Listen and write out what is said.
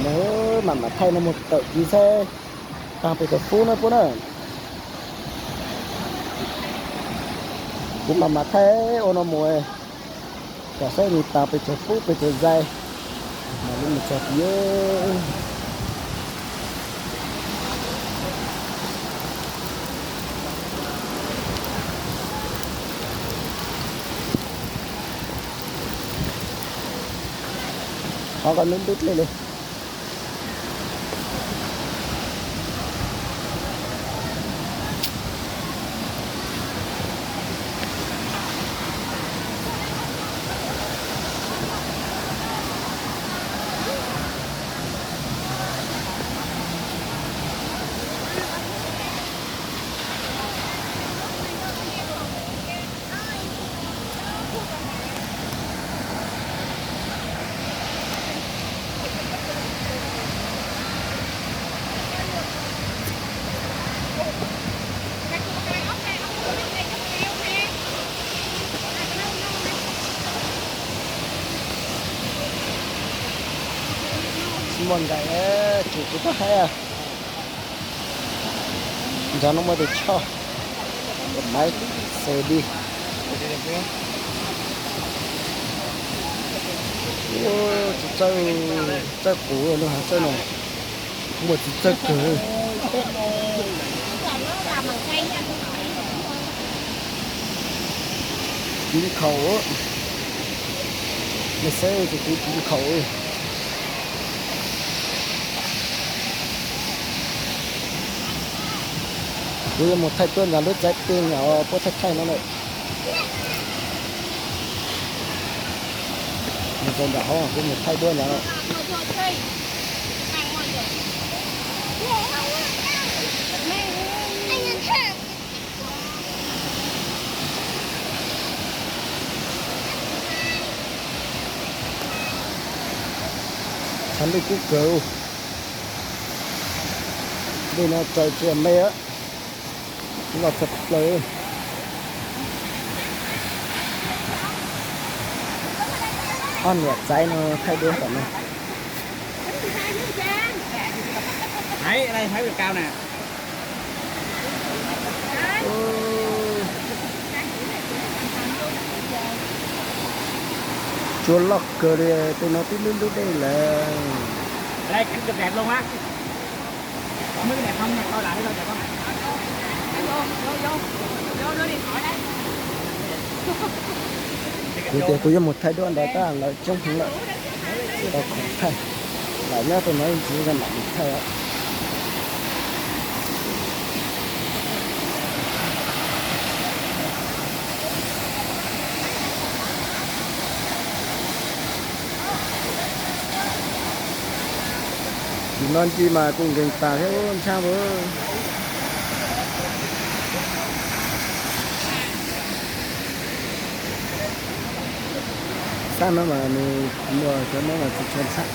Nws mam mam thaij no mus tawm kiv saib taag pes tsawg fub na puab na. Kuv mam mam thaij ua no mus kom saib nws taag pes tsawg fub pes tsawg zais. Mam li mus txog kiv. Qhov ko ntub ntub dlej li. Tsis muaj nqaim, tsuas kuv tau haib. Nrog no muaj tus choj, maiv xes di. Txiv txawj quv lub hav txawj no, muaj txiv txawj kawg. Kiv khaum, nej saib tus kiv kiv khaum. Kuv yuav mus thaij duab ntawm lub txais teg ntawm puab thaij thaij no lawm. Mus rau nram hauv kuv mus thaij duab ntawd. Tshav ntuj kub kawg. Dej no tsaws tsis me, loj tshaj plaws. Ob niam txiv no thaij duab tom no. Tsua loj kawg li, tej no twb ntub ntub dej lawm. Kuv tias kuv yuav mus thaij duab ntawd tab lawv coob heev lawm, tsis tau khoom thaij. Lam nyob tej no ntxiv mam mus thaij os. Tim no ncig mas kuj nkeeg tas thiab ntshab. Sab no mas nws muaj cov no mas tsis tshua ntshab.